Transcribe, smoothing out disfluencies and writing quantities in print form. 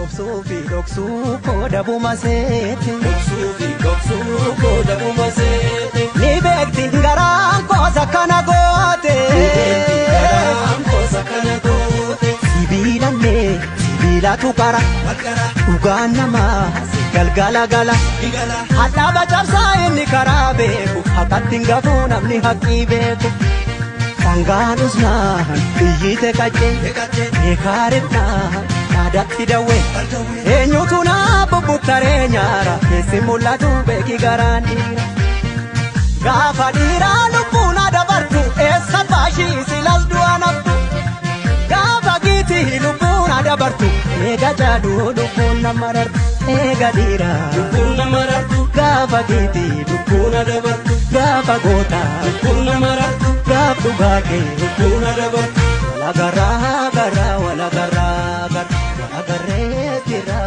Obsuu fi dhoksuu koo dhabuma seete. Obsuu fi dhoksuu koo dhabuma seete. Ni beekti garaan koosa kana goote. Ni beekti garaan koosa kana goote. Sibiilallee sibiilatu qara. Walqara. Dhugaan namaa si galgala gala. Ni gala. Hadhaaba cabsaa inni karaa beeku. Haqatti hin gafuu namni haqqii beeku. Sangaan usnaan iyyite qaccee. Eegattee. Beekaarifnaan yaadatti dawwee. Baldawwee. Eenyutu naa bubbuttaree nyaara keessi mul'atu beeki garaan dhiira. Gaafa dhiiraa lubbuun dabartu eessa baashii silas du'a naftu. Gaafa giitii lubbuun dabartu eega jaaduu lubbuun nama rartu. Eega dhiiraa Lubbuun nama rartu. gaafa giitii Lubbuun dabartu. gaafa gootaa Lubbuun nama rartu. gaaf dhugaa kee. Lubbuun dabartu. Walagaraa garaa walagaraa gara walagarree jira.